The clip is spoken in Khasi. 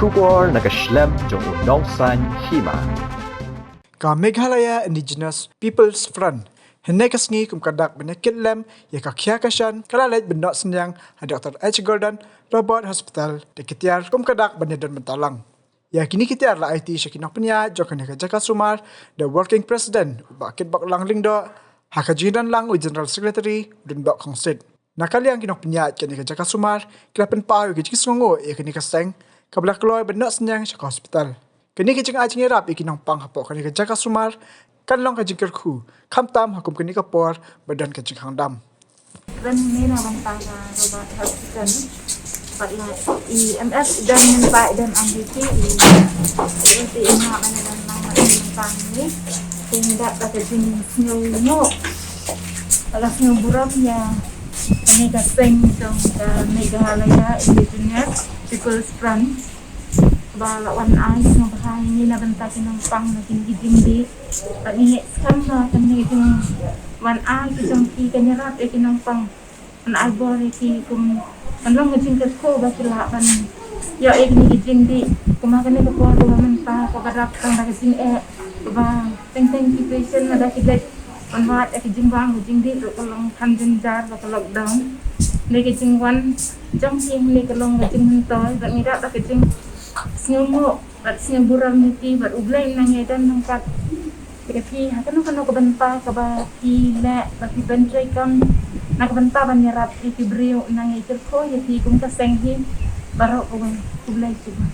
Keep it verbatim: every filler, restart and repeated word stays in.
Khubor na ka shlem jong u nongsan hima. Ka Meghalaya Indigenous People's Front hynne ka sngi kum ka dak ban ïa kit lem ïa ka khia ka shan ka la leit ban noh synñiang ha Doctor H Golden Roberts Hospital da ki tiar kum ka dak ban ïa don bynta lang. Ïa kine ki tiar la aiti sha ki nongpynïaid jong kane ka jaka sumar da Working President u Bah Kitbok Lang Lyngdoh, ha ka jingdon lang u General Secretary u Donbok Khongsit. Na ka liang ki nongpynïaid kane ka jaka sumar ki la pynpaw ïa ka jingsngewnguh ïa kane ka seng kaba la kloi ban noh synñiang sha ka hospital. Kane ka jingai jingïarap ïa ki nongpang hapoh kane ka jaka sumar kan long ka jingkyrkhu khamtam ha kum kane ka por ba don ka jingkhang dam. Ren mynne na bynta ka Roberts Hospital. Pat la i M S i don mynta i don M D T i i ti i ma ban don lang mynta ni. Te ngi dap da ka jingsngewnguh, da ka sngew burom ïa kane ka seng jong ka Meghalaya Indigenous People's Front ba la wan ai sngewbha ïa ngi na bynta ki nongpang na kine ki jingdih. Bad ngi ngeit skhem ba kane ka jingwan ai ka jong ki kan ïarap ïa ki nongpang ban ai bor ïa ki kum kan long ka jingkyrkhu ba ki lah ban ïoh ïa kine ki jingdih kum ha kane ka por kaba mynta kaba dap tang da ka jingeh kaba teng teng ki patient lada ki leit ban wad ïa ka jingbam ka jingdih ruh ka long than jynjar ba ka lockdown. Hynrei ka jingwan jong ki hangne ka long ka jingmyntoi bad ngi dap da ka jingsngewnguh bad sngew burom ïa phi bad U Blei un nang ïai don ryngkat ïa phi ha kano kano ka bynta kaba phi leh ba phi pyntreikam na ka bynta ban ïarap ïa ki briew, un nang ïai kyrkhu ïa phi kum ka seng hi baroh kawei. Khublei shibun.